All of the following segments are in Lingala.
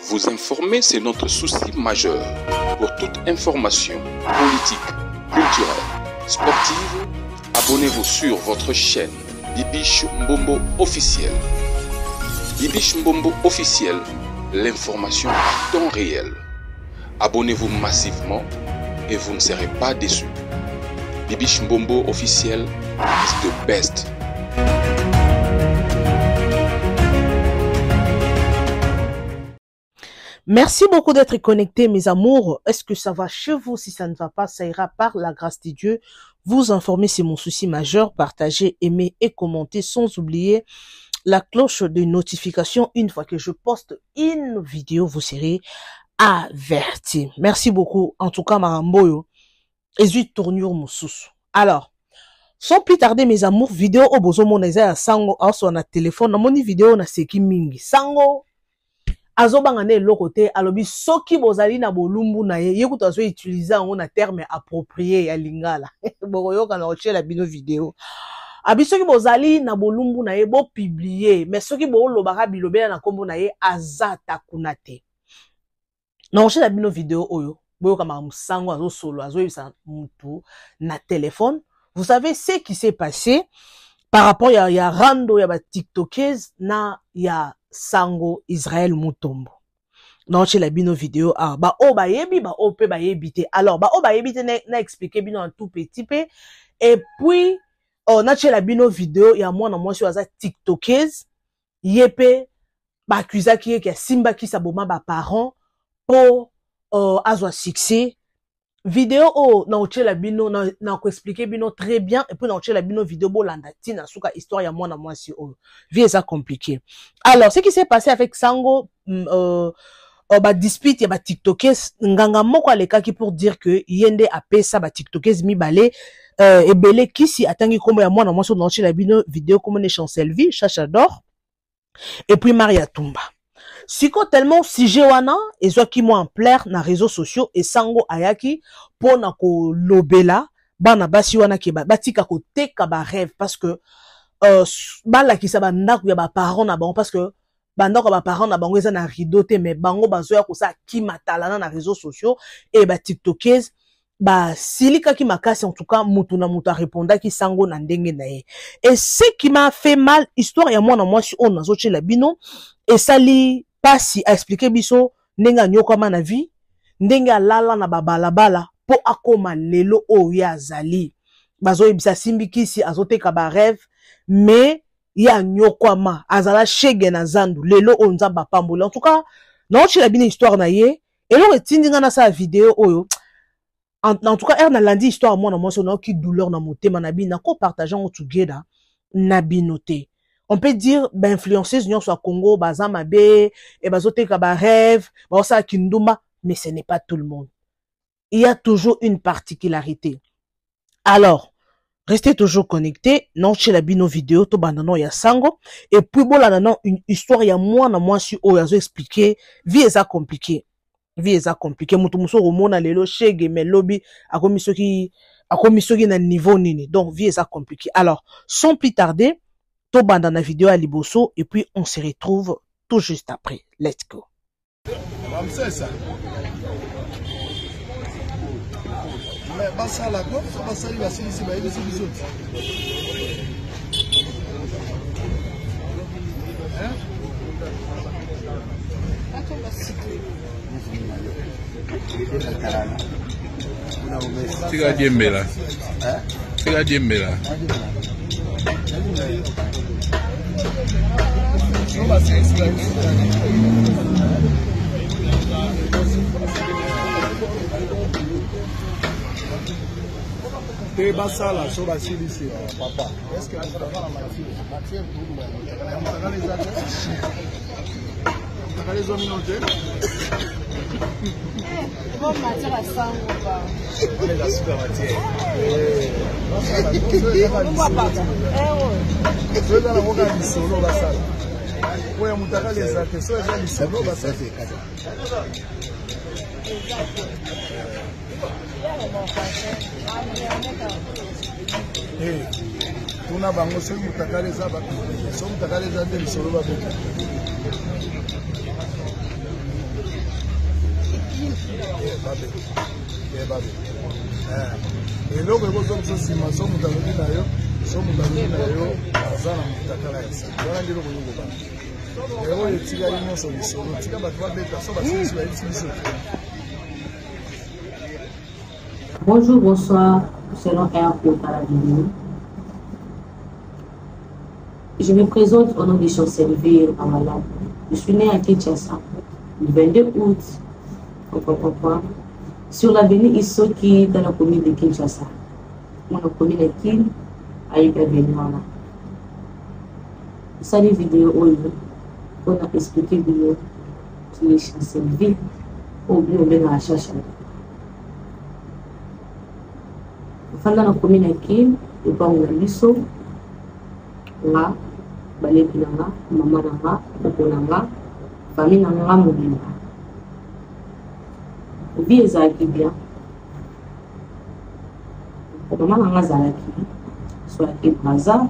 Vous informer, c'est notre souci majeur. Pour toute information politique, culturelle, sportive, abonnez-vous sur votre chaîne Bibiche Mbombo officiel. Bibiche Mbombo officiel, l'information à temps réel. Abonnez-vous massivement et vous ne serez pas déçus. Bibiche Mbombo officiel is the best. Merci beaucoup d'être connectés, mes amours. Est-ce que ça va chez vous? Si ça ne va pas, ça ira par la grâce de Dieu. Vous informer, c'est mon souci majeur. Partagez, aimez et commentez sans oublier la cloche de notification. Une fois que je poste une vidéo, vous serez averti. Merci beaucoup. En tout cas, Maramboyo, ezui tournure mosusu. Alors, sans plus tarder, mes amours, vidéo oyo bozomona eza ya sango aoswa na telefone. Namoni vidéo naseki mingi. Sango azobanga na eloko te, alobi soki bozali na bolumbu na ye, ye kutu azoutilize yango na terme approprié ya lingala. Bokoyoka na kotiela bino video. Abi soki bozali na bolumbu na ye, bopublie, mais soki boolobaka bilobela na nkombo na ye, aza ata kuna te. Na kotiela bino video oyo, boyoka makambo sango azosolo, azoyebisa mutu na telefone. Vous savez ce qui s'est passé par rapport ya rando ya ba tiktokers na ya sango Israël Mutombo. Na kotiela bino video awa, ba oyo bayebi, ba oyo mpe bayebi te. Alors ba oyo bayebi te, na expliquer bino un tout petit peu, et puis oh, natiela bino video ya mwana mwasi oyo aza tiktokers, ye mpe baaccusaki ye ke asimbaki saboma ba parents po azwa succès. Video oyo na kotiela bino, na koexpliquer bino très bien, et puis na kotiela bino video bolanda ntina suka histoire ya mwana mwasi oyo. Vie eza compliqué. Alors ce qui s'est passé avec Sango, ba dispute ya ba tiktokers, nganga moko alekaki pour dire que ye nde apesa ba tiktokers mibale ebele kisi, atangi kombo ya mwana mwasi oyo na kotiela bino video, kombo ne Chancelvie Chacha d'or et puis Maria Tumba. Siko tellement sujet wana ezwaki mwa ampleur na réseaux sociaux, esango ayaki mpona kolobela bana basi wana ke batika koteka ba rêve, parce que balakisa bandako ya baparent na bango, parce que bandako ya baparent na bango eza na rideau te, mais bango bazoya kosala kimatalana na réseaux sociaux. E ba tiktokers basilikaki makasi. En tout cas, mutu na mutu arépondaki sango na ndenge na ye. Et ce qui m'a fait mal, histoire ya mwana mwasi oyo nazotiela bino esali pasi. Aexplike biso ndenge anyokama na vie, ndenge alala na babalabala mpo akóma lelo oyo ye azali. Bazoyebisa asimbi kisi, azoteka barêve, mais ye anyokwama, azala shege na zandu. Lelo oyo Nzambe apamboli. En tout cas, naotiela bino histoire na ye. Eloko etindi nga nasala video oyo, en tout cas ere nalandi histoire ya mwana mwasi oyo, nayoki douleur na motema na bino, nakopartage yango together na bino te. On peut dire bainfluenceuse nyonso ya Congo baza mabe e bazoteka barêve, baosala kindumba, mais ce n'est pas tout le monde. Il y a toujours une particularité. Alors restez toujours connectés. Naotiela bino video. Tobanda no ya sango et puis bolanda no une histoire ya mwana mwasi oyo azoexplike. Vie eza compliqué, vie eza compliqué. Moto mosusu okomona lelo shege, mais lobi akomi soki na niveau nini. Donc vie eza compliqué. Alors sans plus tarder, tobanda na video ya liboso et puis on se retrouve tout juste après. Let's go. Bamsesa me basala ko so basali, basilisi, bayebisi biso ti. Hein? Tika diembela, tika diembela. So basilisi, bayebisi. Te basala so basilisi, papa. Est-ce que mutakala eza te? Mutakala ezwa mino te. Bon, matière à sango ba. Eza suka matière. So eza nango kaka lisolo, basala oyo ya mutakala eza te. So eza lisolo, basala. Eh, tuna bango soki mutakala eza. So mutakala eza te, lisolo babeta. Babeta e babeta eh. Eloko ekozwa biso nsima, so moto alobi na yo, so moto alobi na yo aza na motakala ya sango wana, nde eloko yokobana oyo etikali nyonso lisolo. Tika bato babeta, so basilisi bayebisi biso. Bonjour, bonsoir, selon R pour la vidéo. Je me présente au nom de Chancelvire Amala. Je suis né à Kinshasa le 22 août sur l'avenue Isoki dans la commune de Kinshasa. Mon commune est Kin, ayebi avenue wana. Osali video oyo mpona explike bino ki Chancelville oyo bino obengaka Shasha. Ofanda na commune ya Kin, lopango na biso, nga, baleki na nga, mama na nga, koko na nga, famille na nga mobimba. Vie ezalaki bien. Mama na nga azalaki soki Braza,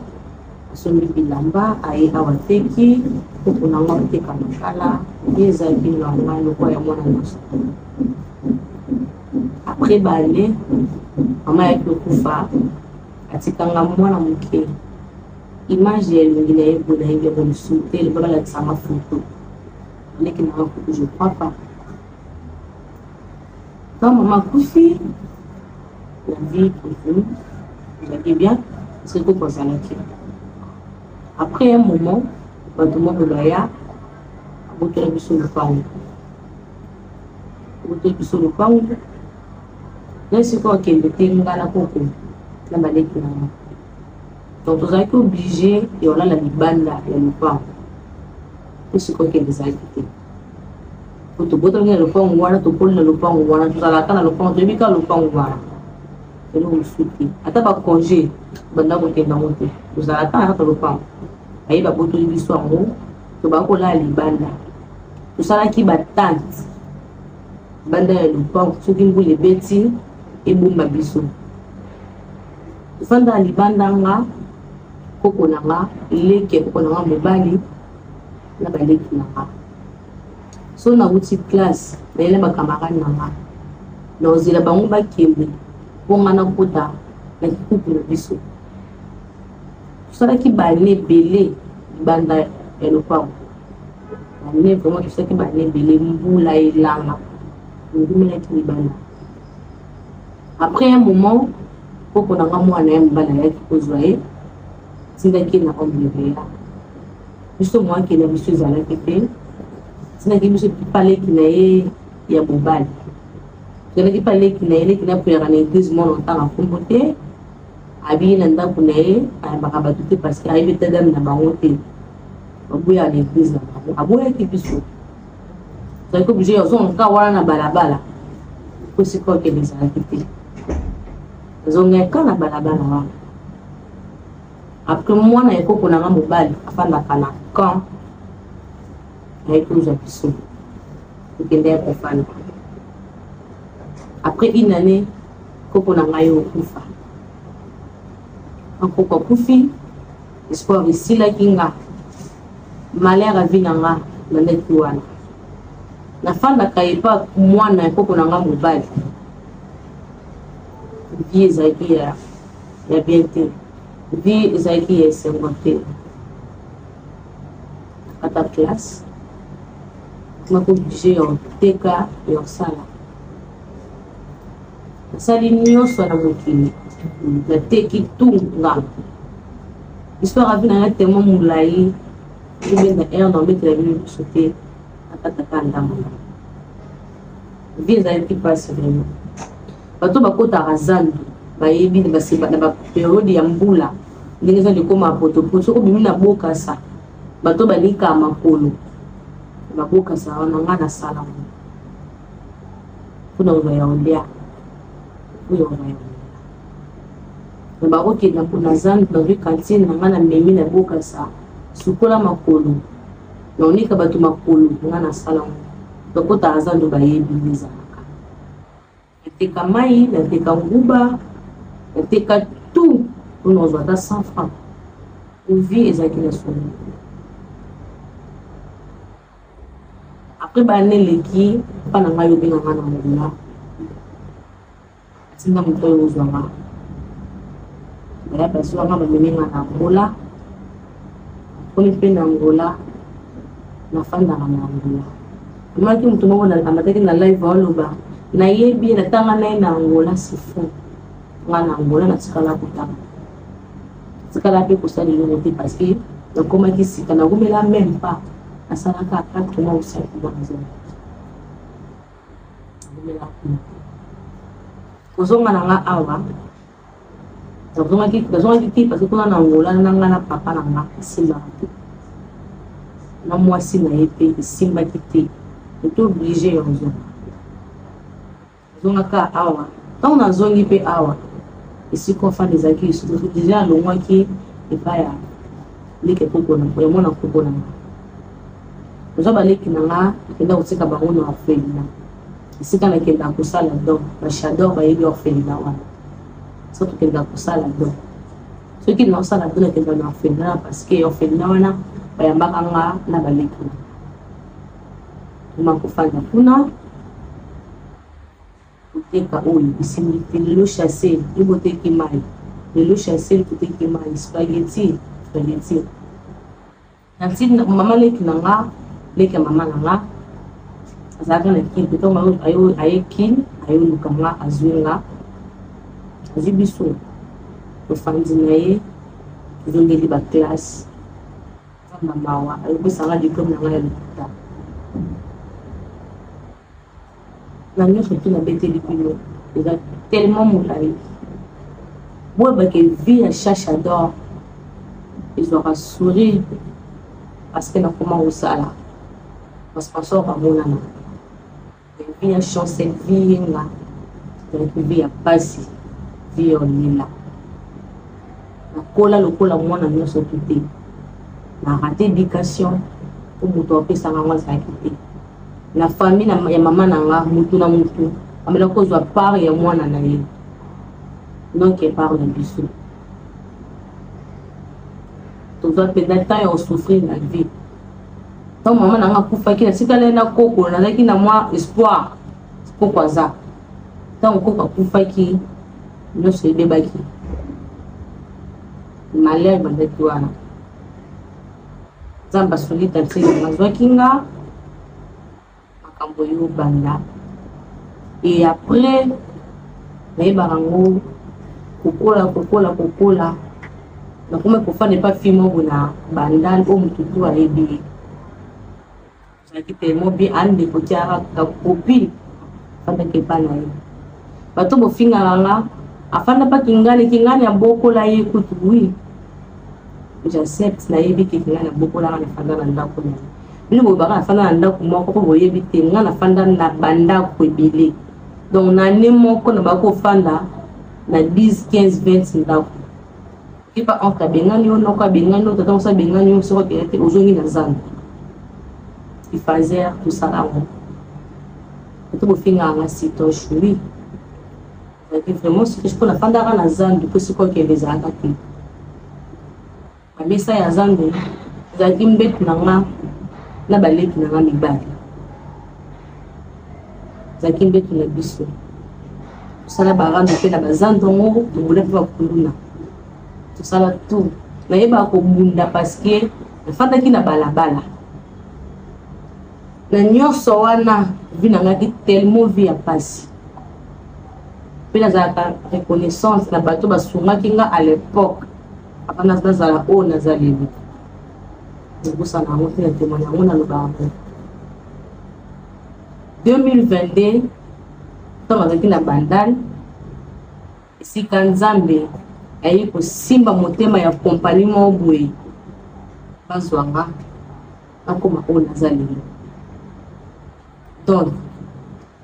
asombi bilamba, aye awa, ateki. Koko na nga ateka makala. Vie ezalaki normal lokola ya mwana nyonso. Après bale, mama ayaki kokufa, atikanga mwana moke. Image ya elongi na ye boye, nayebi yango lisusu te. Loba balakisanga foto aleki nanga kutu, je crois pas. Quand mama akufi, la vie continue, ezalaki bien parce que koko azalaki. Après un moment, bato moko baya, abotola biso lopango, abotola biso lopango na esika okende te. Nga na koko na baleki na nga, donc tozalaki obligé ya kolala libanda ya lopango mpo esika okende ezalaki te. Po tobotamaki na lopango wana, tokoli na lopango wana, tozalaka na lopango, toyebi kaka lopango wana, eloko mosusu te. Ata bacongé banda kokende yango te, tozalaka na kaka lopango. Baye babotoli biso yango, tobaka kolala libanda. Tosalaki batante banda ya lopango, soki mbula ebeti ebomba biso. Tofanda libanda, nga, koko na nga, leki ya koko na nga mobali na baleki na nga. So nauti classe, naye na bacamarade na nga, naozela bango bakende mpo nga nakota na kikuku na biso. Tosalaki bane ebele libanda ya lopango, bane vraiment, tosalaki bane ebele. Mbula, elanga, engumelaki libanda. Après un moment, koko na nga, mwana ye mobali ayaki kozwa ye, tindaki ye na home de vieillard. Biso mwakende biso ezalaki te, tindaki biso paleki na ye ya mobali. Tozalaki pa leki na ye. Leki na priaka na église, mwana otanga nkombo te. Abiyi na ndako na ye, ayambaka bato te parce que ayebi tadame na bango te, baboyaka na église na bango. Aboyaki biso, tozalaki obligé ozonga wana na balabala po esika okende ezalaki te. Azongaka na balabala wana. Après, mwana ya koko na nga mobali afandaka na camp, ayaki kozwa biso, tokende ya kofanda. Après une année, koko na ngai okufa. Koko akufi, espoir esilaki nga, malheur avi na nga bandaki wana. Nafandaka epa mwana ya koko na nga mobali. Vie ezalaki ya bien te, vie ezalaki ya esengo te. Ata classe, mako obligé ya koteka, ya kosala. Nasali nyonso na mokili, nateki tunga. Histoire avi na nga tellement molai, tobenda aire na obetela bino biso te. Nakataka ndambo. Vie ezalaki mpasi vraiment. Bato bakotaka zandu bayebi na baperiode ya mbula ndenge eza likoma potopoto. Soki obimi na Bokasa, bato balikaka makolo na babokasa wana. Nga nasala ngo mpona kozwa ya kolia, oyo kozwa ya komela. Na bakokenda mpona zandu, nazwi kantine na nga, na memi na Bokasa, sukola makolo, naonika bato makolo. Nga nasala ngo, bakotaka zandu bayebi nde ezalaka. Nateka mai, nateka nguba, nateka tout mpona kozwa ata 100 franc. Vie ezalaki na soni. Après bana eleki, mpa na ngai obenga nga na Angola. Tinda moto oyo ozwa nga. Baya bazwa nga bamemi nga na Angola. Nakomi mpe na Angola, nafandaka na Angola. Namonaki moto moko amataki na live aoloba nayebi ye natanga na ye na Angola, c'est faux. Nga na Angola natikala kotanga. Natikala mpe kosala eloko te parce que nakomaki sika, nakomela même pas. Nasalaka 4 mois ou 5 mois nazonga. Nakomela kuna. Kozonga na nga awa nazongaki nazongaki te parce que kuna na Angola na nga na papa na nga esimbaka te na mwasi na ye mpe esimbaki te ete oblige ya kozonga nazongaka awa ntango nazongi mpe awa esika ofanda ezalaki lisusu deja alongwaki epai ya leki koko na ya mwana koko na nga oza baleki na nga akenda kotika bango na orphelinat esika nakendaka kosala don bashador bayebi orphelinat wana so tokendaka kosala don soki naosala don nakendaka na orphelinat parce que orphelinat wana bayambaka nga na baleki na kofanda kuna koteka oyo esimbi te lelo chasse yo boteki mai lelo chasse toteki mai spaghetti spaghetti na ntina mama leki na nga leki ya mama na nga azalaka na kin mpe ntango aye kin ayoluka nga azwi nga azwi biso tofandi na ye tozongeli baklasse nzambe mawa ayopesa nga diplome na nga ya lokuta na nyonso tu nabeteli bino eza tellement molai boyebake vie ya chacha d'or ezwaka sourire parce que nakoma kosala basponsor bamonana vie ya chancel vie yenga ezalaki vie ya pasi vie ya olela nakola lokola mwana nyonso tu te na rate éducation mpo moto apesanga yango azalaki te na famille na, ya mama na nga mutu na mutu amela kozwa part ya mwana na ye donc part na biso tozwa mpenza temps ya kosouffrir na vie ntango mama na nga akufaki natikala ye na koko nazalaki na mwa espoir koko aza ntango koko akufaki nyonso ebebaki malheur ebandaki wana nzambe asungi tantine azwaki nga makambo eyo banda et après nayebaka yango kokola kokola kokola nakomi kofanda epa fille moko na bandal oyo motu tu ayebi ye azalaki tellement bien andeko tiaka copine afandaki epa na ye bato bofingaka nga afanda mpa kingani kingani abokola ye kutu wi j'accepte nayebi ke kingani abokola nga nafanda na ndako na ye bino boyebaka nafanda na ndako moko mpo boyebi te nga nafanda na bandako ebele donc na année moko na baki kofanda na 10 15 20 ndako epa oncle abengani yo noko abengani yo tata mosu abengani yo soki okende te ozongi na zando ifazer tosala yango bato bofingaka nga sitoche oui ezalaki vraiment sitoche mpo nafandaka na zandu mpo sikoyo okende ezalaka te bamesa ya zandu ezalaki mbetu na nga na baleki na nga mibali ezalaki mbetu na biso tosala barando mpe na bazando yango tobunda mpe bakuluna tosala tout nayebaka kobunda parce que nafandaki na balabala na nyonso wana vi na ngaki tellement vie ya mpasi mpe nazalaka reconnaissance na bato basungaki nga à l'époque avant nazala oyo naza lelo nabosana yango te na témoigne yango naloba yango 2022 ntango azalaki na bandal esika nzambe aye kosimba motema ya kompani moko boye bazwa nga nakoma oyo naza lelo donc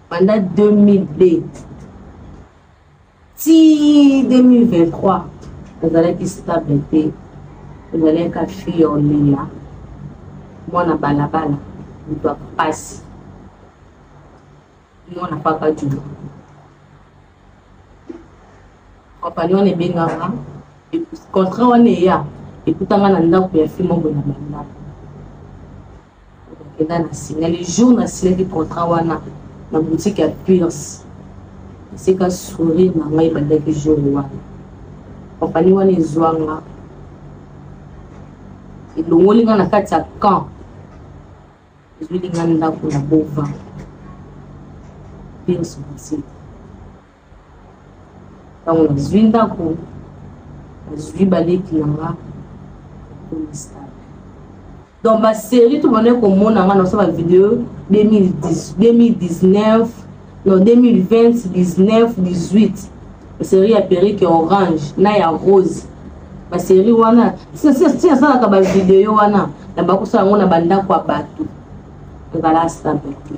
banda 2002 ti 2023 nazalaki stable te ezalaki ka fille olela mwana balabala moto ya pasi mwana papa juma kompani wana ebengaka contrat wana eya ekutanga na ndako ya fi moko na bandako nakenda na signe le jour nasilaki contrat wana na boutique ya Pierce. Esika sourire na ngai ebandaki jour wana. Kompani wana ezwa nga. Elongoli nga na kati ya camp. Ezwili nga ndako na Bova. Pierce Boutique. Ntango nazwi ndako, nazwi baleki na nga, nakomi stable. Donc ba série tout bandaki komona nga nasala ba vidéo 2010, 2019, non 2020, 19, 18. Série ya perruque ya orange na ya rose. Ba série wana, si nasalaka ba vidéo wana, na bakosala yango na bandako ya bato. Ezala stable te.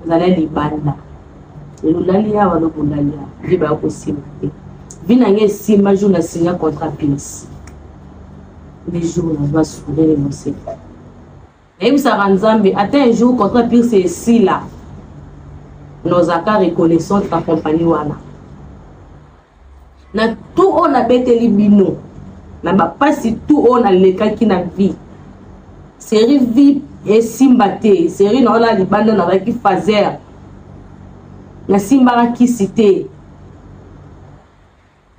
Ezala libanda. Lelo olali awa, lobi olali awa. Vie baya kosimba te. Vie na ngai esimba jour na signa contrat Pins. Nde jour nazwa sourire moseka. Nayebisaka Nzambe ata un jour contrat Pins esila. Nozalaka reconnaissante na compagnie wana. Na tout oyo nabeteli bino, na bapasi tout oyo nalekaki na vie. Série vie esimba te, série na wana libanda nazalaki phaser. Nasimbaka kisi te.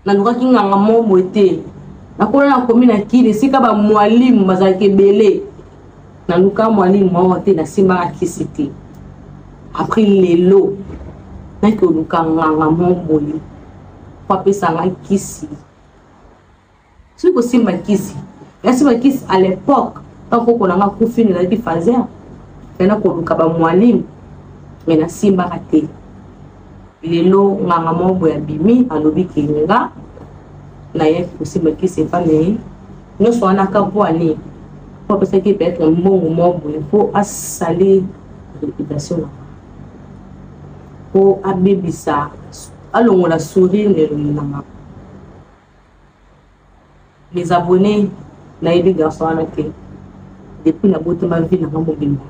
Nalukaki nganga moko boye te. Nakola nakomi na Kin esika ba mwalimu bazalaka ebele. Naluka mwalimu moko te, nasimbaka kisi te. Après lelo naki koluka nganga moko boye po apesa ngai kisi. Soki kosimba kisi, nasimba kisi à l'époque ntango koko na ngai akufi, nazalaki phaser, nana koluka ba mwalimu mais nasimbaka te. Lelo nganga moko boye abimi alobi ke nga nayaki kosimba kisi epa na ye nyonso wana kaka mpo ani mpo apesaki peut-être mbongo moko boye mpo asali réputation na nga mpo abebisa alongola sourire na elongi na nga. Mes abonnés, nayebi garçon wana te depuis nabotama vie na nga mobimba.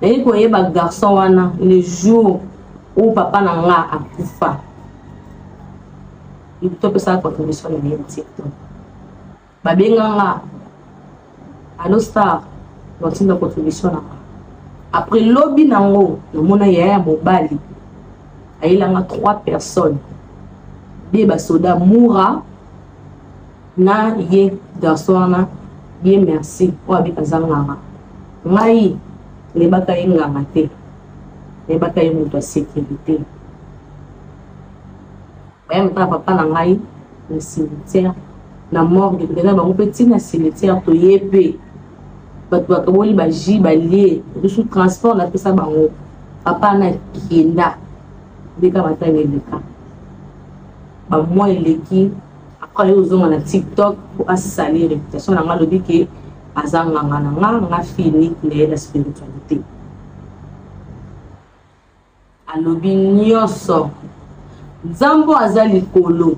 Nayebi koyeba garçon wana le jour oyo papa na nga akufa. Moto apesaka contribution na ye na TikTok. Babenga nga Allo Star, natinda contribution na nga. Après lobi nango namona yaya ya mobali ayelanga 3 personnes, de basoda Mura na ye garçon wana ye merci oyo abika aza nganga. Ngai nayebaka ye nganga te, nayebaka ye moto ya sécurité. Bayamaka papa na ngai na cimetière, na morgue, tokenda bango mpe ti na cimetière, toye mpe bato bakaboli ba jus balie biso transport napesa bango. Papa na kenda ndeka batanga eleka ba mois eleki. Après aye ozonga na TikTok po asali réputation na nga, alobi ke aza nganga na nga, nga fille unique na ye na spiritualité. Alobi nyonso Nzambe aza likolo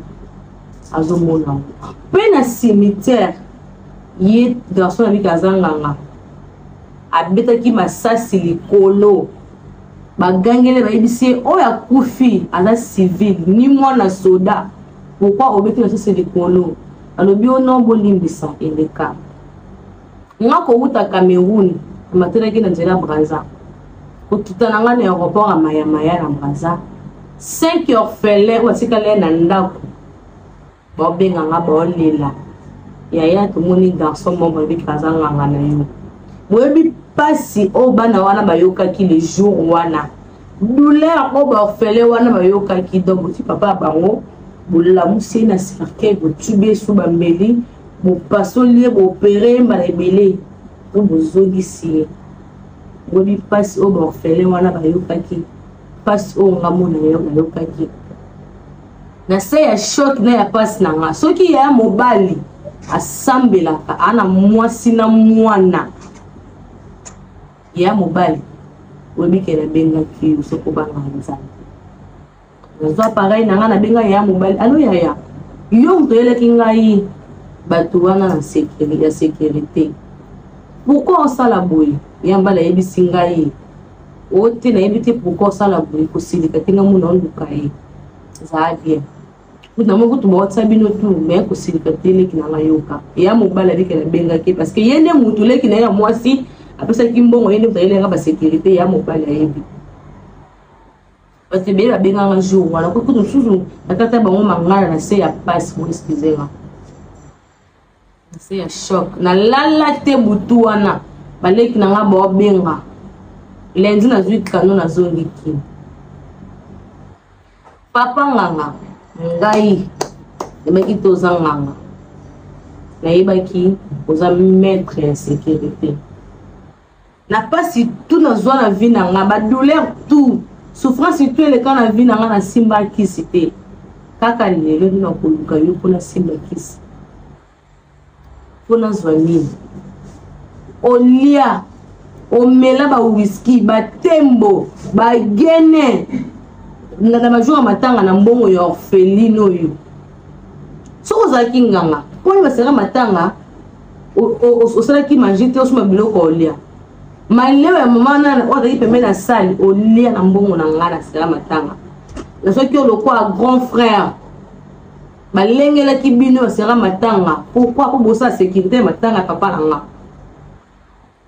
azomona yango. Mpe na cimetière ye garçon abiki aza nganga, abetaki masasi likolo, bagangele bayebisi ye oyo akufi aza civil ni mwana soda, pourquoi obeti masasi likolo? Alobi o non, bolimbisa eleka. Nga kowuta Cameroun namatelaki na nzela Brazza, kotuta na nga na aéroport ya Mayamaya na Brazza, 5 orphelins oyo batikali ye na ndako baobenga nga baolela yaya, tomoni garçon moko balobi aza nganga na yo. Boyebi mpasi oyo bana wana bayokaki le jour wana, douleur oyo baorphelin wana bayokaki. Donc boti papa ya bango bolamusi ye na cercueil, botubi ye su bambeli, bopasoli ye, boopere ye mbala ebele po bozongisi ye. Boyebi mpasi oyo baorphelin wana bayokaki, mpasi oyo nga mona yo nayokaki na se ya choc na ya mpasi na nga. Soki yaya mobali asambelaka aa na mwasi na mwana, yaya mobali oyebi ke nabengaki yo soki obangaka Nzambe. Nazwa appareil na nga, nabenga yaya mobali, alo yaya, yo moto oyelaki ngai bato wana na ya sécurité, pourquoi osala boye? Ya mbala ayebisi ngai o te, nayebi te pourquoi osala boye, kosilika te, nga mona oluka ye zala bien kutu na moko kutu baotisa bino tu me kosilika te, leki na ngai yoka. Ya mobali abiki nabengaki parce que ye nde mutu leki na ye ya mwasi apesaki mbongo, ye nde moto ayelaki nga ba sécurité. Ya mobali ayebi. Bato ebele babenganga jour wana, kutu mosusu natata bango mangala na se ya pasi, bo excuse nga, na se ya choc. Nalala te butu wana, baleki na nga baobenga. Lundi nazwi kano, nazongi Kini. Papa nganga, ngai nayebaki te oza nganga, nayebaki oza maître ya sécurité. Na pasi tout nazwa na vie na nga, ba douleur tout, souffrance tout eleka na vie na nga, nasimba kisi te. Kaka lelo nde nakoluka yo mpo nasimba kisi, mpo nazwa nini? Olia, omela ba whisky, batembo, bagene na bajour ya matanga na mbongo ya orpheline oyo. Soki ozalaki nganga, mpo oyo basala matanga, osalaki magie te, osomba biloko olia, maleo ya mama nana oyo azalaki pembeni na sale, olia na mbongo na ngai na sala matanga. Nazwaki yo lokola grand frère, balengelaki bino basera matanga. Pourquoi? Mpo bosala sécurité ya matanga ya papa na nga.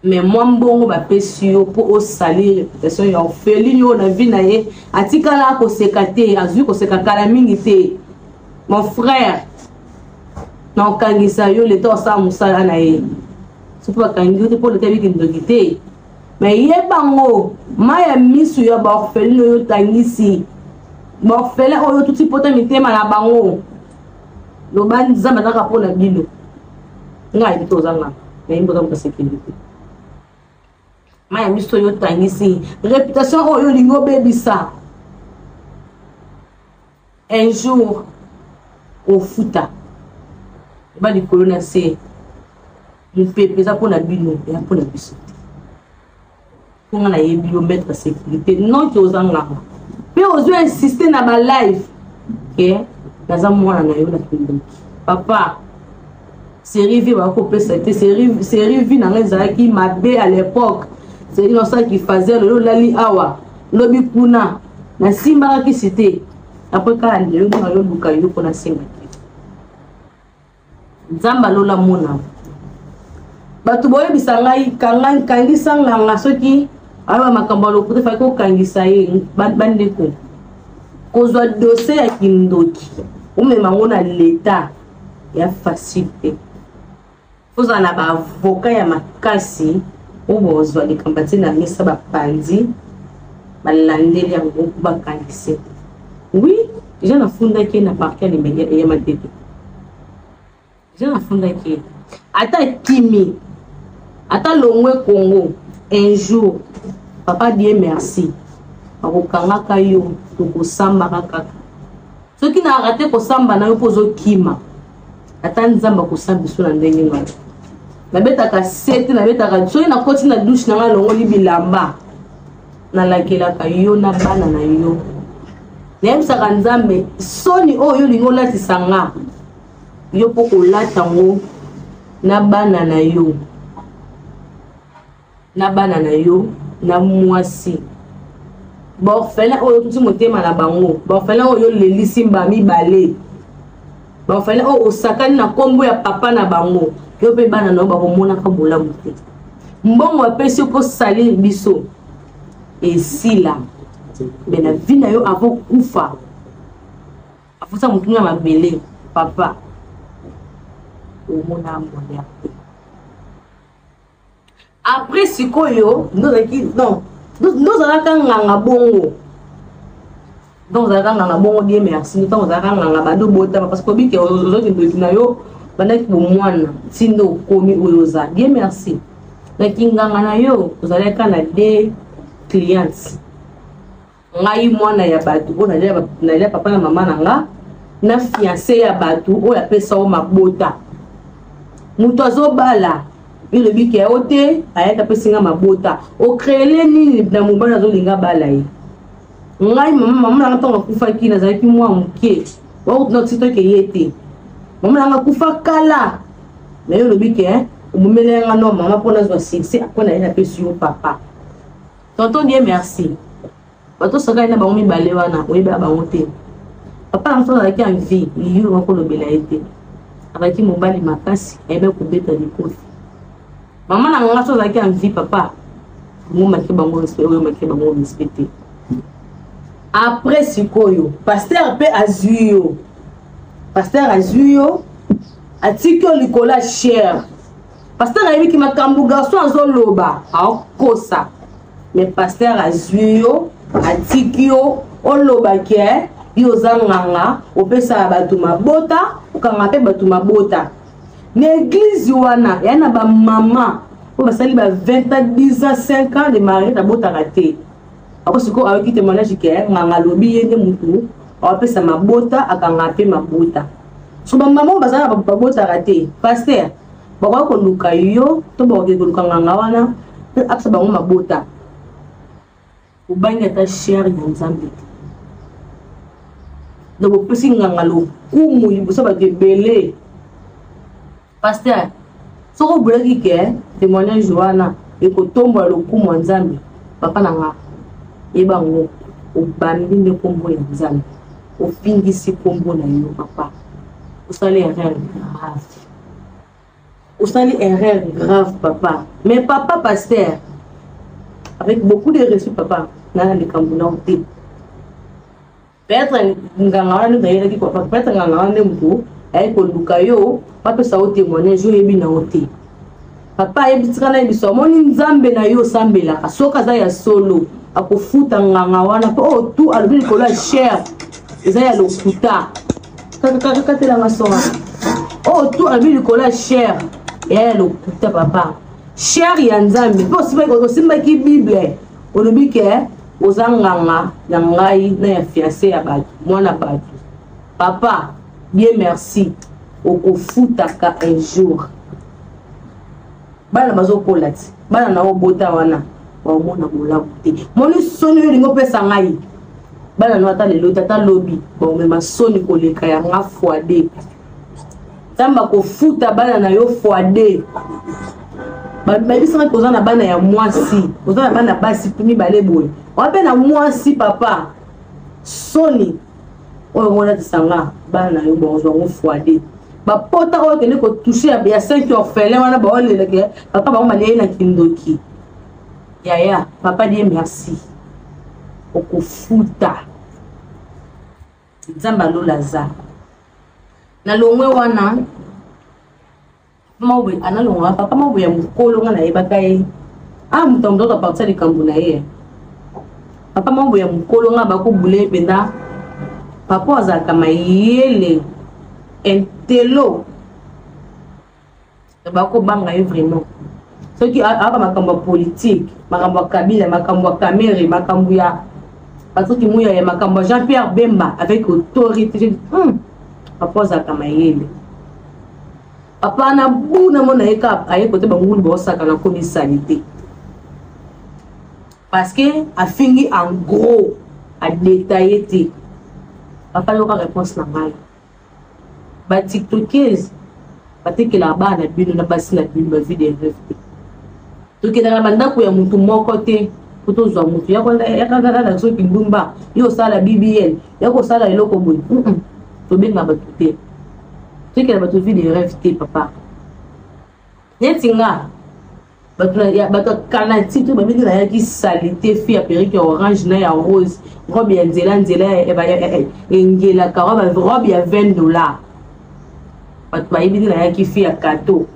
Mais mwa mbongo bapesi yo mpo osali réputation ya orpheline oyo na vie na ye atikala koseka te, azwi koseka kala mingi te. Mon frère, na okangisa yo, leta osala mosala na ye. Soki bakangi yo te mpo leta ebiki ndoki te, mais yeba ngo, mai ya misu ya baorpheline oyo otangisi, baorphelin oyo otuti pota mitema na bango, loba Nzambe azalaka mpo na bino. Ngai ayebi te oza nganga, nayebi oza moto ya sécurité. Mai ya miso oyo otangisi, réputation oyo olingi obebisa, un jour ofuta. Eba likolo na se, mopepe eza mpo na bino, eya mpo na biso te. Mpo nga nayebi yo maître sécurité, non ke oza nganga mpe ozo insiste na balive ke naza mwana na yo na kindoki. Papa, série vie bakopesa te. Série vie na ngai ezalaki mabe à l'époque. Série nasalaki fazel oyo olali awa, lobi kuna, nasimbaka kisi te. Après kala lelo ndenge ayoluka yo mpo nasimba te. Nzambe alola mona bato boyebisa ngai, kanga, kangisa nganga soki ayeba makambo ya lokuta, efaki kokangisa ye. Bandeko, kozwa dossier ya kindoki, omema yango na leta, ya facile te. Ozala na baavocat ya makasi oyo bozwa likambo ti na mesa, bapanzi, balandeli yango mpo bakangise. Oui, deja nafundaki ye na parquet ya Limbelia eya Matete. Deja nafundaki ye, ata kimi, ata longwe Congo, un jour, papa die merci, bakokangaka yo, tokosambaka kaka. Soki na rate kosamba na yo mpo ozokima, ata Nzambe akosamba biso na ndenge na nabetaka sete, nabetaka. Soki nakoti na douche na ngai, alongoli bilamba, nalakelaka yo na bana na yo, nayebisaka Nzambe: soni oyo yo olingi olatisa nga, yo mpo kolata yango na bana na yo, na bana na yo, na mwasi baorphelin oyo otuti motema na bango, baorphelin oyo olelisi mba mibale, baorphelin oyo osakani na nkombo ya papa na bango. Yo mpe bana na yo bakomonaka bolamu te. Mbongo apesi yo mpo salir biso esila me na vie na yo avant kufa, afusa motu na mabele. Papa, omona bonheur te. Après sikoyo nde ozalaki, non, nde ozalaka nganga bongo, donc ozalaka nganga bongo. Bien, merci. Ntango ozalaka nganga, bandi obotama, parce que obike ozwaki ndoki na yo, bandaki bomwana ntindo okomi oyo oza. Bien, merci. Naki nganga na yo, ozalaka na de cliente. Ngai mwana ya bato oyo nalia papa na mama na nga, na fiancé ya bato oyo apesa yo mabota, moto azobala, elobi ke yo te ayaki apesi nga mabota. Ocréele nini na mobali azolinga bala ye? Ngai mama nanga ntango akufaki, nazalaki mwa moke, wakuti toke ye te. Mama nanga akufa kala na yo, olobi ke obomela yanga no mama mpo nazwa succès. Mpo na ye napesi yo papa. Tonton die merci. Bato osakani na bango mibale wana, oyebaka bango te. Papa na moto azalaki en vie, yo bakolobela ye te. Azalaki mobali makasi, ayebaki kobeta likofi. Mama na nga so azalaki en vie, papa ngo make bango respect, oyo make bango respect te. Après sikoyo pasteur mpe azwi yo, pasteur azwi yo, atiki yo likolo ya chere. Pasteur ayebiki makambo garçon azoloba, aokosa, mais pasteur azwi yo, atiki yo oloba ke yo oza nganga, opesaka bato mabota, okanga mpe bato mabota. Na eglize wana ya na bamama oyo basali ba 20 ans, 10 ans, 5 ans de mariage, abotaka te. Ako sikoyo ayoki témoignage ke nganga alobi ye nde mutu awapesa mabota, akanga mpe mabota. So bamama oyo bazala babotaka te, pasteur, bakoki koluka yo to bakoki koluka nganga wana mpe apesa bango mabota. Obangi ata chere ya Nzambe te, donc opesi nganga lokumu liboso bato ebele. Pasteur, soki obulaki ke témoignage wana ekotombola lokumu ya Nzambe, papa na nga, yeba yango, obambi nde nkombo ya Nzambe, ofingisi nkombo na yo. Papa, osali erreur grave, osali erreur grave, papa. Mais papa pasteur, avec beaucoup de respect, papa, nana likambo na yo te. Peut-être nganga wana nde ayelaki, peut-être nganga wana nde motu aye koluka yo, bapesa yo témoignage, oyebi na yo te. Papa, ayebi, tika na yebiso, amoni Nzambe na yo osambelaka, soki aza ya solo, akofuta nganga wana, mpo oyo tu alobi likolo ya chere eza ya lokuta. Katelanga so wana, oyo tu alobi likolo ya chere eya ya lokuta. Papa, chere ya Nzambe, mpo osimbaki Bible, olobi ke oza nganga ya ngai na ya fiancé ya bato, mwana bato. Papa, bien merci, okofutaka un jour. Bana bazokola ti bana na obota wana baomona bolamu te. Moni soni oyo olingi opesa ngai, bana no ata lelo te, ata lobi, baomema soni koleka ya nga fois deux. Nzambe akofuta bana na yo fois deux. Bayebisaka koza na bana ya mwasi, oza na bana basi mibale boye, oa mpe na mwasi. Papa, soni oyo okolatisa nga, bana na yo bakozwa yango fois deux. Bapota oyo okende kotouche ya 5 orphelin wana, baoleleke papa bango balei na kindoki. Yaya, papa, die merci, okofuta. Nzambe alola aza na longwe wana. Mawe analongwa papa Mawe ya mokolo, nga nayebaka ye, a moto ya moto apartir likambo na ye. Papa Mawe ya mokolo, nga bakobule mpenza. Papa azalaka mayele, intelo, bakobanga ye vraiment. Soki aba makambo ya politike, makambo ya Kabila, makambo ya Kamere, makambo ya Patrick Muyaya, makambo ya Jean Pierre Bemba, avec autorité. Papa azalaka mayele. Papa na bu na mona ye kaka aye kote bangulu baosaka na komi salite, parce que afingi en gros, adetaille te. Papa, yoka réponse na ngai. Batiktokese batekelaka bana na bino na basi na bino bavie de rêve te. Tokendaka na bandako ya motu moko te po tozwa motu yakakaka. Soki ndumba yo osala BBL, ya kosala eloko boye, tobenga bato te, tokela bato vie de rêve te. Papa, neti nga, bato ya kanati to babingi, nayaki salite, fille ya perruque ya orange na ya rose, robe ya nzela nzela engelaka, robe ya 20 $. Bato bayebi te nayaki fille ya kato.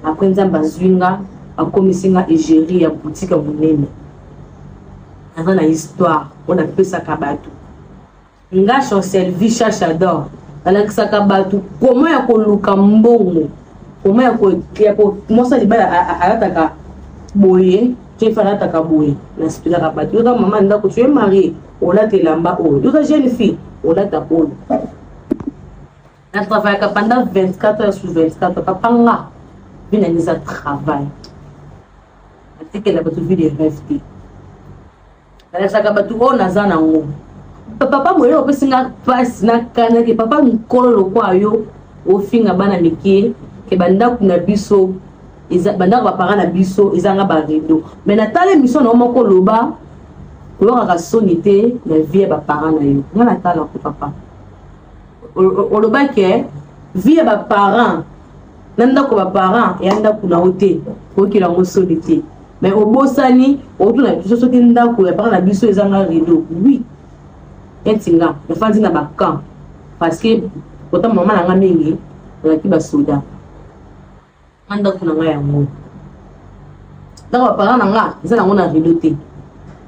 Après, Nzambe azwi nga, akomisi nga égérie ya boutique ya monene. Naza na histoire oyo napesaka bato. Nga Chancelvie Chachador, nalakisaka bato koma ya koluka mbongo, koma ya mwasi libala alataka boye, jeune alataka boye. Naspikaka bato: yoka, mama ndako, tu es marié, olata elamba oyo; yoka, jeune fille, olata oyo. Natravaillaka pendant 24 heures sur 24. Papa, nga vie na nga eza travail. Natikela bato vie de rêve te, nalakisaka bato oyo naza nango. Papa moye opesi nga mpasi nakanaki. Papa mokolo lokwa yo ofinga bana mike ke bandako na biso, bandako baparent na biso ezanga barideau. Mais natala émission na yo moko, oloba koyokaka soni te na vie ya baparent na yo. Nga natalako, papa, olobaki vie ya baparent na ndako baparent ya ndako na yo te, koyokela yango soni te. Mais obosani otuna biso soki ndako ya parent na biso ezanga rideau. Oui. Neti nga nafandi na ba camp parce que kota mama na nga mingi azalaki basoda. Nga ndako na nga yango ndako ba parents na nga eza nango na rideau te.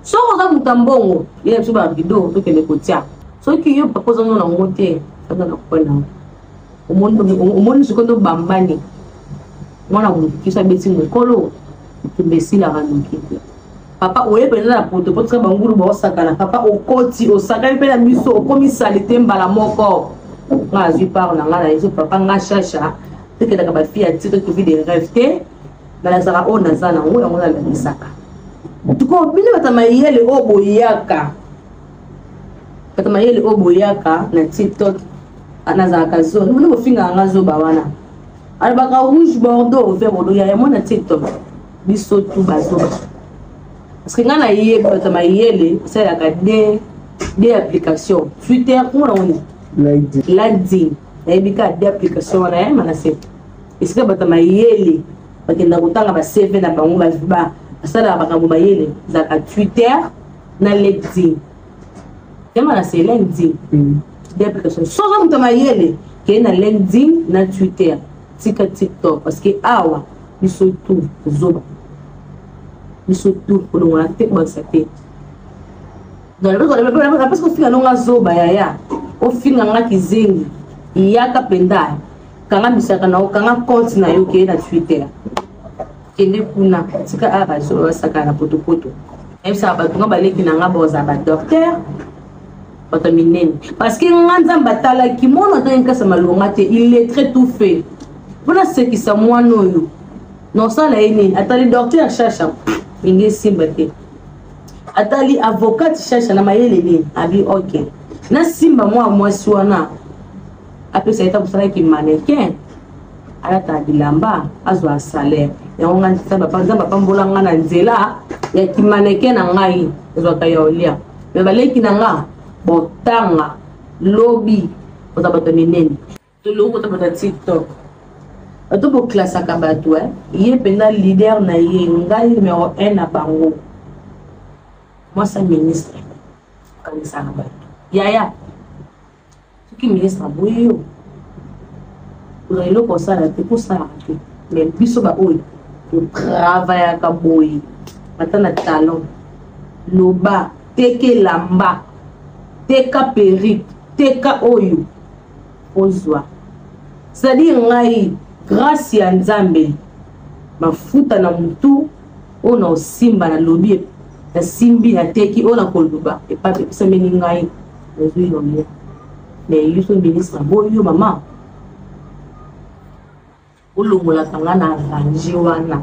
Soki oza moto ya mbongo yela biso ba rideau tokende kotia. Soki yo papa oza no nango te aza na coin na yo. Omoni sikoyo ndo bambani mwana moke so abeti mokolo etumba esilaka noki te. Papa oye mpenza na poto po tika bangulu baosakana. Papa okoti osakani mpe na miso okomi salite mbala moko. Nga azwi part na nga na yeso papa nga shasha tokendaka bafille ya tito tovi de rêve te nalakisaka oyo naza nango yango nalakisaka. Tuko bino bato ya mayele oyo boyaka bato mayele oyo boyaka na TikTok nazalaka zone bino bofingaka nga zoba wana alobaka rouge bordeaux vert bordeaux ya yango na TikTok biso tu bazoba parce que nga nayebi bato ya mayele osalelaka de application Twitter kuna nango nini LinkedIn nayebi kaka de application wana ya manase esika bato ya mayele bakenda kotanga ba CV na bango basalaka makambo mayele ezalaka Twitter na LinkedIn yama na se LinkedIn de application soki moto ya mayele keye na LinkedIn na Twitter tika TikTok parce que awa biso tu zoba biso tu kolongola te kobakisa te napesi kofinga nonga zoba yaya ofinga nga kizengi yaka mpenza kanga bisaka na yo kanga compte na yo keye na Twitter kende kuna tika awa bazoba basakana na potopoto nayebisaka bato nga baleki na nga bozala badocteur bato ya minene parce que nga nzambe atalaki mwana atangi nkasa malonga te illettré tout fait mpo nasekisa mwana oyo nosala ye nini atali docteur shasha ndenge esimba te atali avocate shasha na mayele nini abi ok nasimba mwa mwasi wana apesa ye ntango osalaki mannequin alataka bilamba azwa salaire yango ngai nzambe apambola ngai na nzela ya kimannequin na ngai ezwaka ya olia me baleki na nga botanga lobi oza bato ya minene toloko kota bato ya TikTok bato boklasaka bato ye mpenza leader na ye ngai numero 1 na bango mwasi ya ministre okanisaka bato yaya soki ministre aboyi yo ozala eloko osala te kosalaka te me biso baoyo totravayaka boye ata na talon loba teka elamba teka perruque teka oyo ozwa c'est-à-dire ngai grâce ya nzambe mafuta na mutu oyo na osimba na lobi nasimbi nateki oyo na koloba epape epesameli ngai nazwi yolia mais yo so ministre aboyi yo mama olongolaka nga na range wana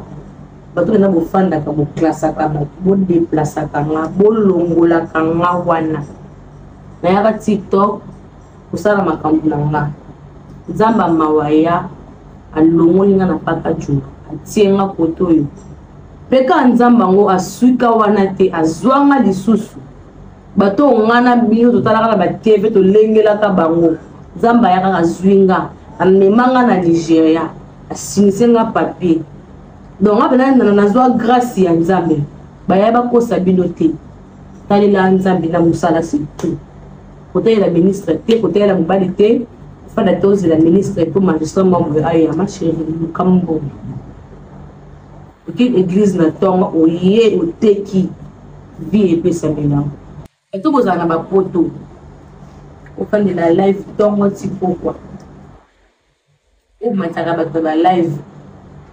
bato mpena bofandaka boklasaka bato bodeplasaka nga bolongolaka nga wana nayaka TikTok kosala makambo na nga nzambe mawa ya alongoli nga na paka juma atie nga kote oyo mpe kaka nzambe yango aswika wana te azwa nga lisusu bato oyo nga na bino totalaka na batv tolengelaka bango nzambe ayakaka azwi nga amema nga na Nigeria asinise nga papier donc nga mpena nazwa grâce ya nzambe baya bakosa bino te talela nzambe na mosala surtout kotalela ministre te kotalela mobali te kofanda te ozela ministre to magistrat membre aya ma chérie luka mbongo oke église na ntongo oye oteki vie epesamela bato bozala na bapoto ofandela live ntongo ti pokwa omataka bato na balive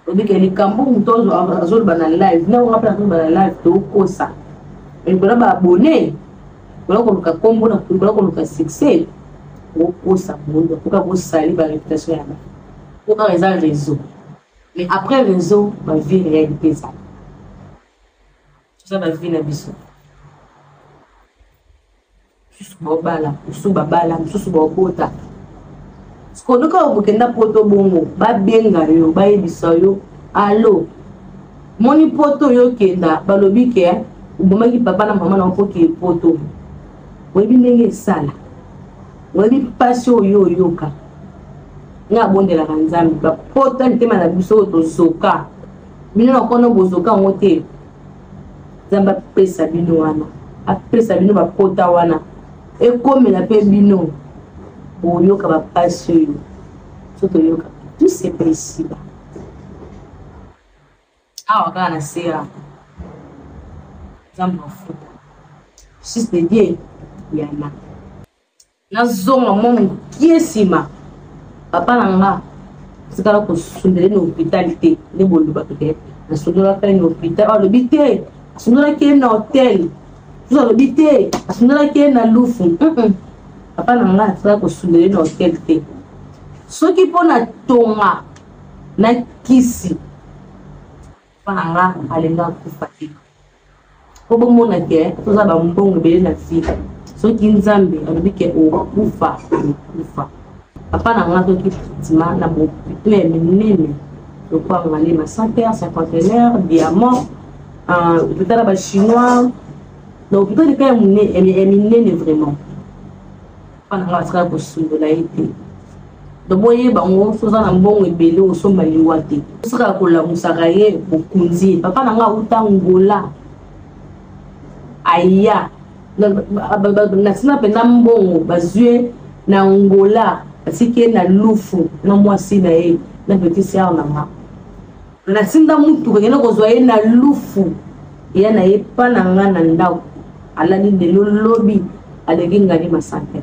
obike likambo moto azoloba na live na nga mpe nazoloba na live tokosa likola baabone kola koluka nkombo na kola koluka succès okosa mondo okoka kosali baréputation ya bato po kaka eza réseau mais après réseau bavie réalité ezala toza bavie na biso mosusu baobala mosusu babala mosusu baobota sikoyo kaka bokenda poto bongo babenga yo bayebisa yo alo moni poto oyo okenda balobi ke obomaki papa na mama na mpo kee poto oyebi ndenge esala oyebi mpasi oyo oyoka nga abondelaka nzambe bapota mitema na biso oyo tozoka bino na kono bozoka yango te nzambe apesa bino wana apesa bino bapota wana. Ekomela mpe bino boyoka bapasi oyo so toyoka tout se paye ici-bas. Awa kaka na sera nzambe mafuta justice de Dieu yana nazonga mwa mokie nsima. Papa na nga tikala kosundela ye na hôpital te, nde bolobaka ke nasundolaka ye na hôpital. Alobi te asundolaki ye na hotel, mosusu alobi te asundolaki ye na lufu. Papa na nga atikala kosundela ye na hotel te. Soki mpo na tonga na kisi, papa na nga alinga akufa te. Mpo bomona ke toza bambongo ebele na vie, soki Nzambe alobi ke okufa, okufa. Papa na nga soki traitement na bopito ya minene lokola Ngaliema Center, Cinquantenaire, Diamant, hôpital ya Bachinois, na hôpital eka ya minene vraiment, papa na nga batikala kosundola ye te. Donc boyeba ngo, so oza na mbongo ebele, osomba liwa te. Osaka kolamusaka ye, bokonzi ye. Papa na nga auta Ngola, aya na nsima mpenza mbongo bazwi ye na Ngola, atiki ye na Lufu na mwasi na ye na petit sœur na nga. Natinda mutuka kende kozwa ye na Lufu, ya na ye pa na nga na ndako, alali lelo lobi aleki Ngaliema Center.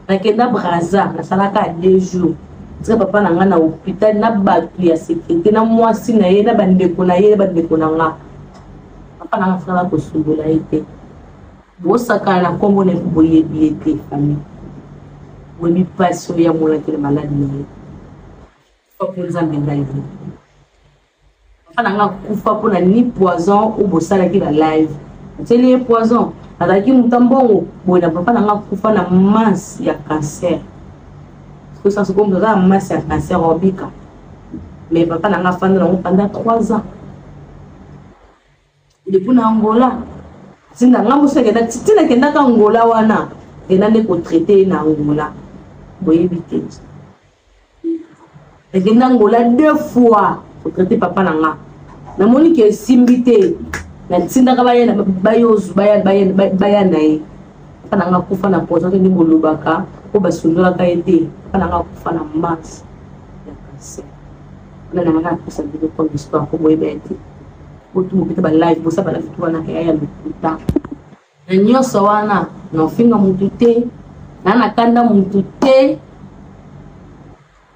Nakenda Braza, nasalaka 2 jours, tika papa na nga na hôpital na bato ya sécurité na mwasi na ye na bandeko na ye na bandeko na nga. Papa na nga atikala kosundola ye te. Bosakana na nkombo na ye mpo boyebi ye te. Famille, boyebi mpasi oyo amonaki na maladi na ye. Mpo Nzambe ngai ye, papa na nga akufa mpona ni poison oyo bosalaki ba live, otieli ye poison, azalaki moto mbongo boye na. Papa na nga akufa na masse ya cancer. Sikoyo moto aza na masse ya cancer obika, mais papa na nga afanda nango pendant 3 ans depuis na Angola. Ntina nga mosu nakenda, ntina nakendaka Angola wana, kenda nde kotraite ye na Angola. Boyebi te, nakenda Angola deux fois kotraite papa na nga. Namoni ke esimbi te, natindaka bayozu baya na ye. Papa na nga akufa na poison te nde bolobaka mpo basundolaka ye te. Papa na nga akufa na masse ya cancer wana. Na nga napesa bino comme histoire mpo boyeba ye te. Botu bopeta balive, bosa balive tu wana eya ya lokuta na nyonso wana. Naofinga mutu te, na nakanda mutu te.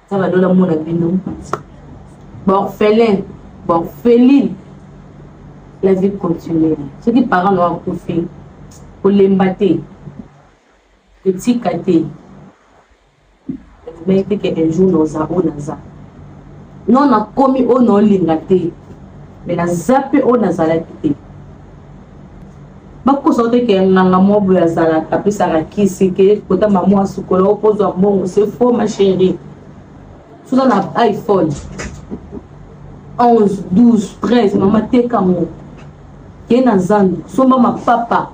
Eza badola mona bino baorphelin, baorpheline. La vie continue. Soki parent na akufi, kolemba te, kotika te. Mais te ke un jour naoza oyo naza, non, nakomi oyo naolinga te, mais naza mpe oyo nazalaki te. Bakosa te ke nganga moko boye azalaka, apesaka kisi ke kota mama asukola okozwa mbongo. C'est faux, ma chérie. Soza na iPhone 11, 12, 13, mama, teka yango, ke na zandu, somba mapapa,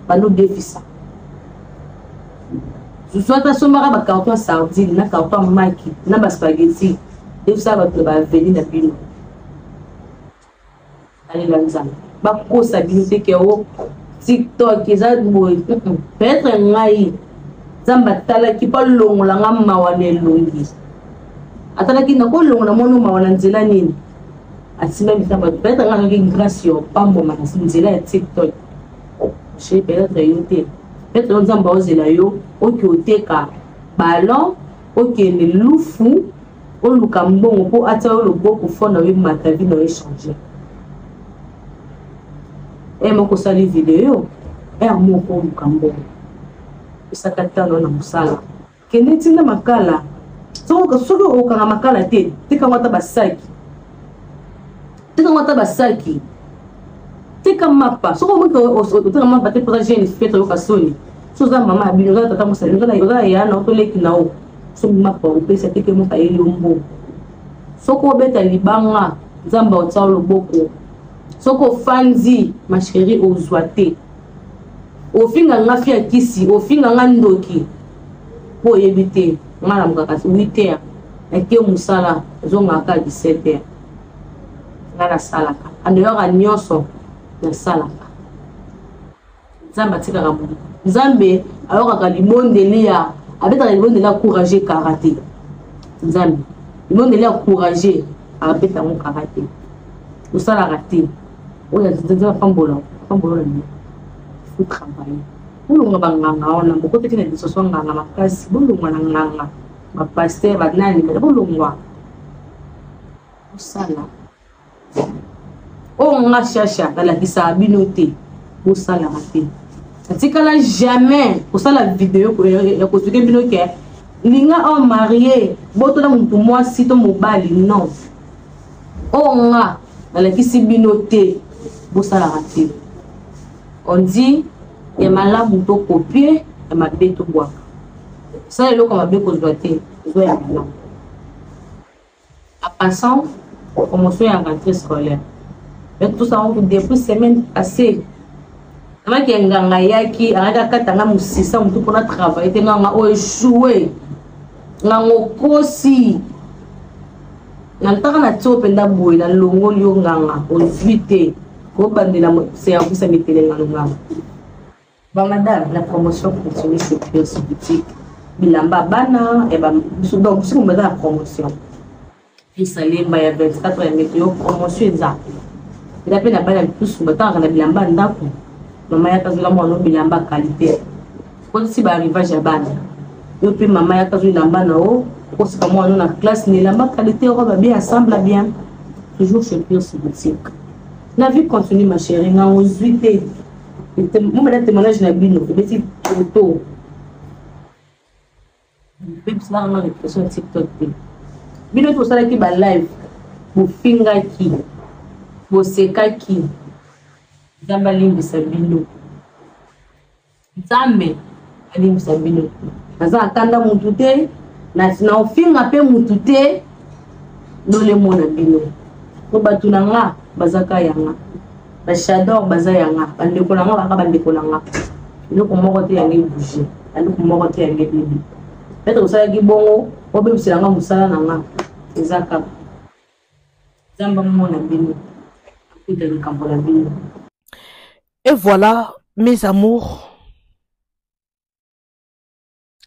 bando defisa susu. Ata sombaka bacarton ya sardine na carton ya maki na baspaghetti, defisaka bato na baaveni na bino. Alela Nzambe. Bakosa bino te ke o TikTok eza boye. Peut-être ngai Nzambe atalaki mpo alongola nga mawa na elongi, atalaki nakolongola mwana mawa na nzela nini, asimba bisa bato. Peut-être nga azwaki grâce ya opambwama na nzela ya TikTok. Chez peut-être yo te, peut-être yo Nzambe aozela yo oke oteka ballon, okende Lufu, oluka mbongo mpo atia yo loboko fo na yo emata, vie na yo echange. Ere moko osali video, ere moko oluka mbongo, pesaka tano na mosala, kende ntinda makala. Soki okanga makala te, tekango ata basaki, tekango ata basaki, teka mapa. Soki omoki oteka mapa te, mpoza jeune fille, oyoka soni. So oza mama ya bino, oza tata mosali, oza ya na otoleki na o soki mapa opesa, teke moko ayeli yo mbongo. Soki obeta libanga, Nzambe aotia yo loboko. Soki ofandi, ma chérie, ozwa te. Ofinga nga fi ya kisi, ofinga nga ndoki, mpo oyebi te nga namukaka 8 heures, nake mosala, ezongaka 17 heures. Nga nasalaka andeyoka nyonso, nasalaka. Nzambe atikaka moto. Nzambe ayokaka libondeli ya abetaka libondeli ya courage kara te. Nzambe libondeli ya courage abeta yango kara te. Osalaka te. Oyo nzambe apambola apambola na bino. Faut travailler. Bolonga banganga wana bokotaki na lisoso nganga makasi bolongwa na nganga bapaster banani bolongwa bosala oyo nga shasha nalakisaka bino te bosalaka te natikala jamais kosala video ya kosuke bino ke linga o marie botola motu mwasi to mobali non oyo nga nalakisi bino te bosalaka te on dit ya malamu to kopie ya mabe tobwaka sala eloko mabe kozwa te ozwa ya malamu. En passant, promotion ya rentrée scolaire. Mais tout ça, depuis semaine passée, namaki ya nganga ayaki ayaki akata nga mosisa motu mpona travaille te nganga oyo echoue nganga okosi na ntaka na tio mpenza boye nalongoli yo nganga ozwi te kobandela service ya mitelengano nganga. Ba madame, la promotion continue chez Pierce Boutique. Bilamba bana et ba biso donc biso baza na promotion. Fils Alemba ya 24 ya meteo promotion eza. Eza pe na bana misusu batangaka na bilamba ndako. Mama yaka azwela mwana bilamba qualité. Kotisi ba arrivage ya bana. Yo pe mama yaka azwa elamba na yo okosika mwana na classe na elamba qualité robe bien ensemble bien. Toujours chez Pierce Boutique. La vie continue ma chérie, nga ozwi te. Momela témoignage na bino ebeti toto bebiselaka nga réputation ya tiktok te. Bino tosalaki ba live, bofingaki, bosekaki. Nzambe alimbisa bino, Nzambe alimbisa bino. Naza na kanda mutu te, na ofinga mpe mutu te, lolemo na bino po bato na nga bazaka yanga, bashador baza yanga, bandeko na nga baka bandeko na nga. Eloko moko te yango ebouge, eloko moko te yango ebebi. Peut-être osalaki bongo obebisela nga mosala na nga, eza kaka Nzambe amona bino, akuta likambo na bino. Et voilà, mes amours,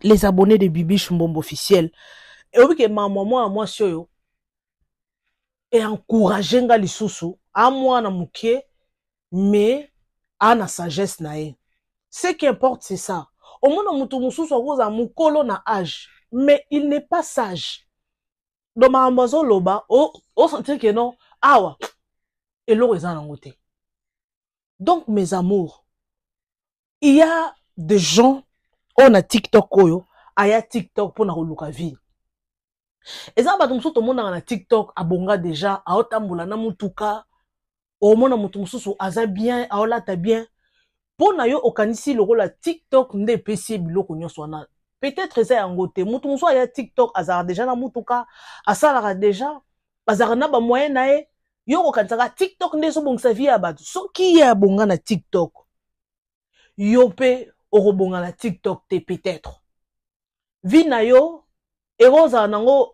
les abonnés de Bibiche Mbombo officiel. Et oui que maman moi moi oyo et encourager nga lisusu a mwana muke mais a na sagesse na ye. Ce qui importe, c'est ça. Omona mutu mususu akoza mukolo na âge, mais il n'est pas sage. Donc makambo azoloba o sentir que non awa eloko eza nango te. Donc mes amours, il y a des gens oyo na TikTok oyo aya TikTok mpona koluka vie. Eza bato mosusu tomonaka na TikTok abonga déjà, aotambola na mutuka, omona moto mosusu aza bien, aolata bien. Mpo na yo okanisi lokola TikTok nde epesi ye biloko nyonso wana. Peut-être eza yango te. Moto mosusu aya TikTok azalaka déjà na mutuka, asalaka déjà, azalaka na ba moyen na ye. Yo okokanisaka TikTok nde ezobongisa vie ya bato. Soki ye abonga na TikTok, yo mpe okobonga na TikTok te. Peut-être vie na yo ekozala nango,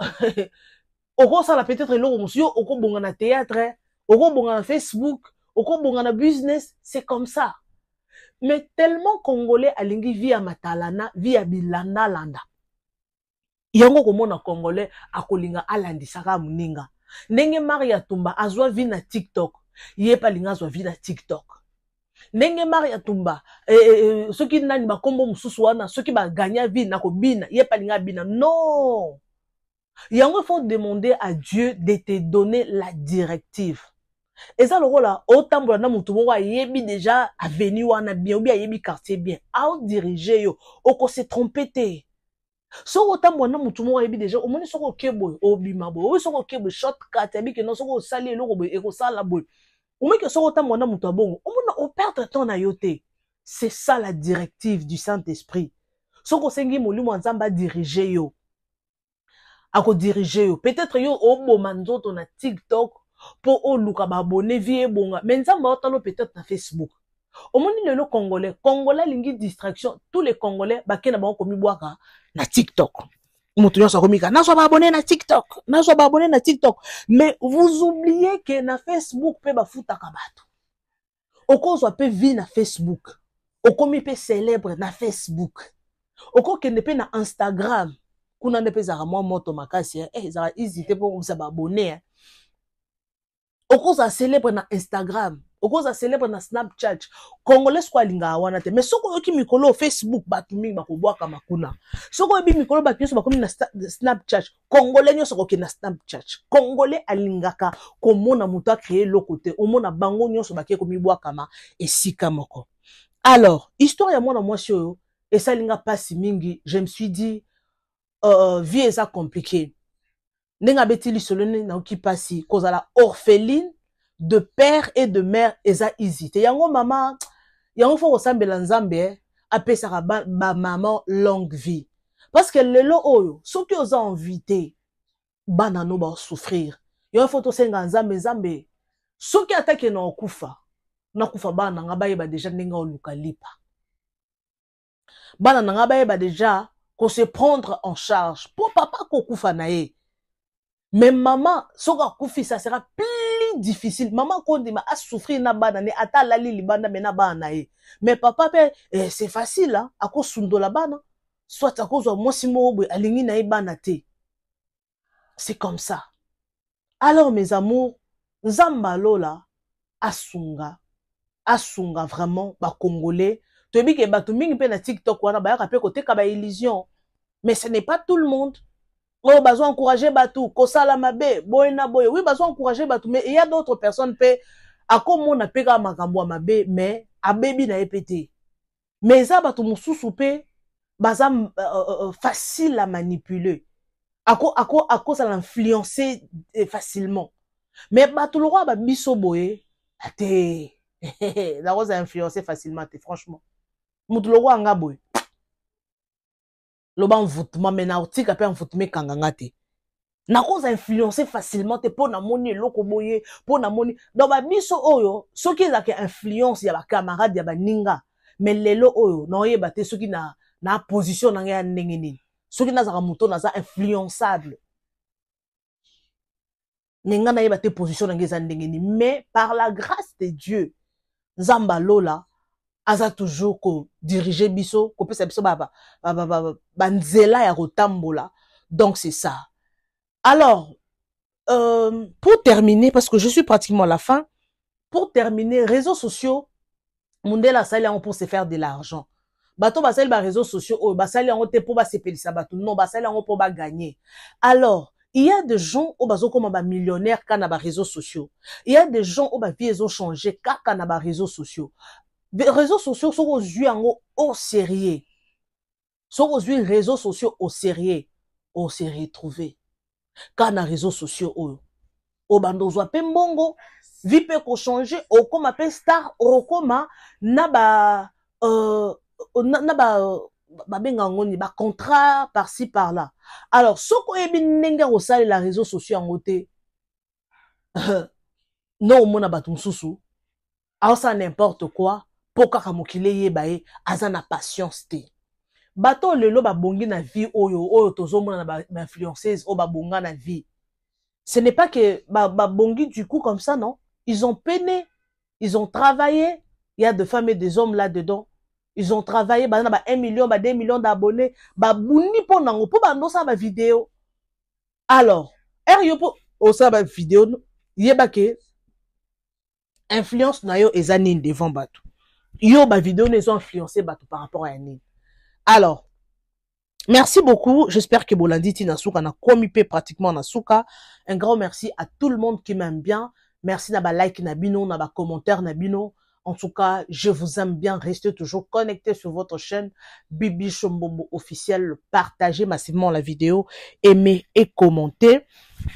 okosala peut-être eloko mosusu. Yo okobonga na théâtre, okobonga na Facebook, okobonga na business, c'est comme ça. Mais tellement congolais alingi vie ya matalana, vie ya bilandalanda, yango komona congolais akolinga alandisaka moninga. Ndenge Maria Tumba azwa vie na TikTok, ye pe alinga azwa vie na TikTok. Ndenge Maria Tumba soki nani bakombo mosusu wana, soki baganya vie na kobina, ye pe alinga abina. Non, yango il faut demander à Dieu de te donner la directive. Eza lokola otambola na motu moko ayebi déjà avenue wana bien, obi ayebi quartier bien, aodirige yo, okose tromper te. Soki otambola na motu moko ayebi déjà, omoni soki oke boye obima boye, obi soki oke boye shortcut, ayebi ke non, soki osali eloko boye ekosala boye. Omoni ke soki otambola na motu ya bongo, omona operdre temps na yo te. C'est ça la directive du Saint-Esprit. Soki osengi molimo ya Nzambe adirige yo, akodirige yo. Peut-être yo oboma nzoto na TikTok po oluka ba abonné, vie ebonga, mais Nzambe aotalo peut-être na Facebook. Omoni lelo congolais, congolais alingi distraction. Tous les congolais bake na bango komibwaka na TikTok. Moto nyonso akomika nazwa ba abonné na TikTok, nazwa ba abonné na TikTok. Mais vous oubliez que na Facebook pe bafutaka bato. Okozwa pe vie na Facebook, Okomi mpe célèbre na Facebook, okokende mpe na Instagram, kuna nde mpe ezalaka mwa moto makasi, eh, ezalaka easy te mpo komisa baabonné, eh. Okozala célèbre na Instagram, okozala célèbre na Snapchat. Congolais siko alingaka wana te, mais soki oyoki mikolo Facebook, bato mingi bakobwakama kuna. Soki oyebi mikolo, bato nyonso bakomi na Snapchat, Congolais nyonso akokende na Snapchat. Congolais alingaka komona moto acréer eloko te, omona bango nyonso bakei komibwakama esika moko. Alors histoire ya mwana mwasi oyo esalinga mpasi mingi. Je me suis dit, vie eza compliqué. Ndenge abeti lisolo nde nayoki mpasi. Kozala orpheline de père et de mère eza easy te. Yango mama, yango faut kosambela Nzambe apesaka bamama ba longue vie, parce que lelo oyo soki oza en vie te, bana no basouffrir. Yango faut tosenga Nzambe, Nzambe, soki atake na okufa, nakufa, bana na nga bayeba déjà ndenge oluka lipa, bana na nga bayeba déjà ko se prendre en charge, mpo papa kokufa na ye, mais mama soki akufi, ça sera plus difficile. Mama akondima asouffrir na bana ne, ata alali libanda, mais na bana na ye. Mais papa mpe, eh, c'est facile, hein? Akosundola bana, soit akozwa mwasi moko boye alingi na ye bana te. C'est comme ça. Alors mes amours, Nzambe alola asunga, asunga vraiment Bacongolais. Toyebi ke bato mingi mpe na TikTok wana bayaka mpe koteka baillusion, mais ce n'est pas tout le monde oyo bazo encourager bato kosala mabe boye na boye. Oui, bazo encourager bato, mais il y a d'autres personnes mpe akomona mpe kaka makambo ya mabe, mais abebi na ye mpe te. Mais eza bato mosusu mpe baza facile à manipuler, akozala ako, ako influencer facilement. Mais bato lokola babiso boye te, nakozala influencer facilement te, franchement. Moto lokola nga boye, loba envoûtement, mais naotika mpe envoûtement ekanga nga te. Nakoza influencer facilement te, mpo namoni eloko boye, mpo namoni. Donc babiso oyo, soki ezalaka influence ya bacamarade, ya baninga, mais lelo oyo naoyeba te soki na position na ngai ya ndenge nini, soki nazalaka moto naza influençable. Me ngai nayeba te position na ngai eza ndenge nini. Mais par la grâce de Dieu, Nzambe alola aza toujours kodiriger biso, kopesa biso banzela ba, ba, ba, ya kotambola. Donc c'est ça. Alors pour terminer, parce que je suis pratiquement à la fin, pour terminer, réseaux sociaux, mundele asali yango pour se faire de l'argent. Bato basali baréseaux sociaux oyo, basali yango te mpo basepelisa bato, non, basali yango mpo bagagner. Alors il y a des gens oyo bazokoma bamillionnaire kaka na baréseaux sociaux. Il y a des gens oyo bavie ezochanger kaka na baréseaux sociaux. Réseaux sociaux, soki ozwi yango au sérieux, soki ozwi réseaux sociaux au sérieux, ose retrouver kaka na réseaux sociaux oyo, obanda ozwa mpe mbongo, vie mpe kochanger, okóma mpe star, okóma na ba na ba babenga yango nini, bacontrat par-ci par-là. Alors soki oyebi ndenge ya kosalela réseaux sociaux yango te, no omona bato mosusu aosala n'importe quoi mpo kaka mokili eyeba ye, aza na patience te. Bato oyo lelo babongi na vie oyo tozomona na bainfluenceuse oyo babonga na vie, ce n'est pas que babongi du coup comme ça, non, ils ont peiné, ils ont travaillé. Il y a des femmes et des hommes là-dedans, ils ont travaillé, baza na ba 1 million, ba 2 millions d'abonnés, babuni mpo nango, mpo bandosala bavideo. Alors ere yo mpo osala bavideo, yeba ke influence na yo eza nini devant bato. Yo bavideo no ezo influencer bato par rapport ya nini? Alors merci beaucoup, j'espère que bolandi ti na suka. Na komi pe pratiquement na suka. Un grand merci à tout le monde qui m'aime bien. Merci na ba like na bino, na ba commentaire na bino. En tout cas, je vous aime bien. Restez toujours connectés sur votre chaîne Bibi Chombombo officiel. Partagez massivement la vidéo, aimez et commentez.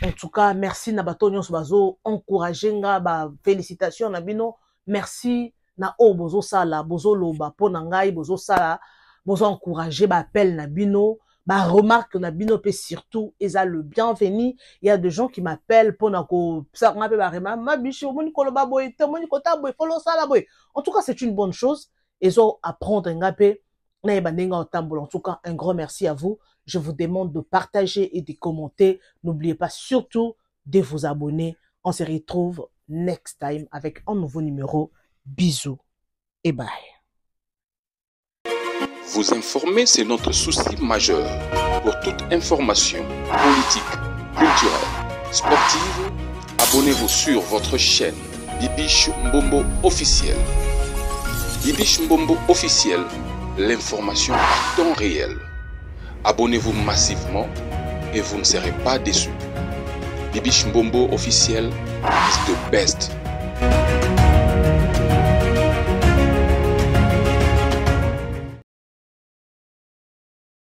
En tout cas, merci na bato nyonso bazo encourager nga, ba félicitations na bino. Merci na oyo bozosala, bozoloba mpo na ngai, bozosala, bozo encourager, ba appel na bino, ba remarque na bino mpe surtout eza le bienvenu. Il y a des gens qui m'appellent mpona kosala mpe baremarque: "Mabishi, omoni koloba boye te, omoni kota boye, folo osala boye." En tout cas, c'est une bonne chose, ezo apprendre nga mpe nayeba ndenge otambola. En tout cas, un grand merci à vous. Je vous demande de partager et de commenter. N'oubliez pas surtout de vous abonner. On se retrouve next time avec un nouveau numéro. Bisous et bye. Vous informer, c'est notre souci majeur. Pour toute information politique, culturelle, sportive, abonnez-vous sur votre chaîne Bibiche Mbombo officiel. Bibiche Mbombo officiel, l'information à temps réel. Abonnez-vous massivement et vous ne serez pas déçus. Bibiche Mbombo officiel is the best.